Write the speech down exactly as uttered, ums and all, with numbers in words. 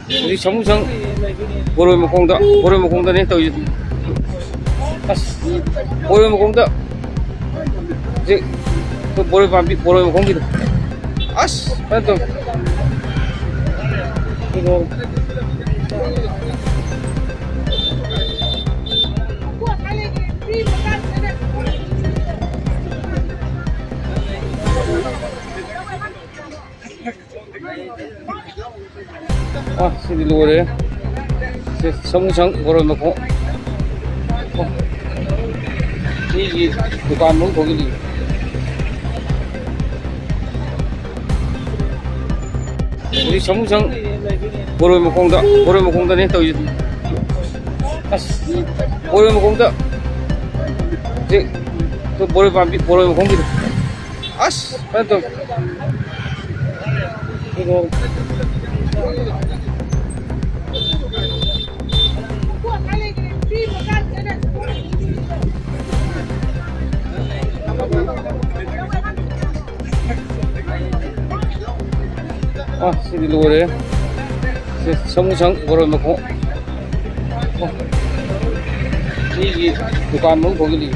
ꯍꯧꯖꯤꯛ ꯁꯥꯃꯨ ꯁꯪ ꯕꯣꯔꯣꯏ ꯃꯈꯣꯡꯗ, ꯕꯣꯔꯣꯏ ꯃꯈꯣꯡꯗꯅꯦ ꯇꯧꯔꯤꯁꯦ꯫ ꯑꯁ, ꯕꯣꯔꯣꯏ ꯃꯈꯣꯡꯗ ꯍꯧꯖꯤꯛ ꯕꯣꯔꯣꯏ ꯄꯥꯝꯕꯤ, ꯕꯣꯔꯣꯏ ꯃꯈꯣꯡꯒꯤꯗꯣ꯫ ꯑꯁ, ꯐꯖꯅ ꯇꯧ꯫ ꯑ, ꯁꯤꯗꯤ ꯂꯣꯏꯔꯦ꯫ ꯁꯤ ꯁꯥꯃꯨ ꯁꯪ ꯕꯣꯔꯣꯏ ꯃꯈꯣꯡ꯫ ꯑꯣ꯫ ꯃꯤꯒꯤ ꯗꯨꯀꯥꯟ ꯃꯅꯨꯡ ꯊꯣꯛꯏꯅꯤ꯫ ꯍꯧꯖꯤꯛ ꯁꯥꯃꯨ ꯁꯪ ꯕꯣꯔꯣꯏ ꯃꯈꯣꯡꯗ, ꯕꯣꯔꯣꯏ ꯃꯈꯣꯡꯗꯅꯦ ꯇꯧꯔꯤꯁꯦ꯫ ꯑꯁ, ꯕꯣꯔꯣꯏ ꯃꯈꯣꯡꯗ ꯍꯧꯖꯤꯛ ꯕꯣꯔꯣꯏ ꯄꯥꯝꯕꯤ, ꯕꯣꯔꯣꯏ ꯃꯈꯣꯡꯒꯤꯗꯣ꯫ ꯑꯁ, ꯐꯖꯅ ꯇꯧ꯫ ꯑ, ꯁꯤꯗꯤ ꯂꯣꯏꯔꯦ꯫ ꯁꯤ ꯁꯥꯃꯨ ꯁꯪ ꯕꯣꯔꯣꯏ ꯃꯈꯣꯡ꯫ ꯑꯣ꯫ ꯃꯤꯒꯤ ꯗꯨꯀꯥꯟ ꯃꯅꯨꯡ ꯊꯣꯛꯏꯅꯤ꯫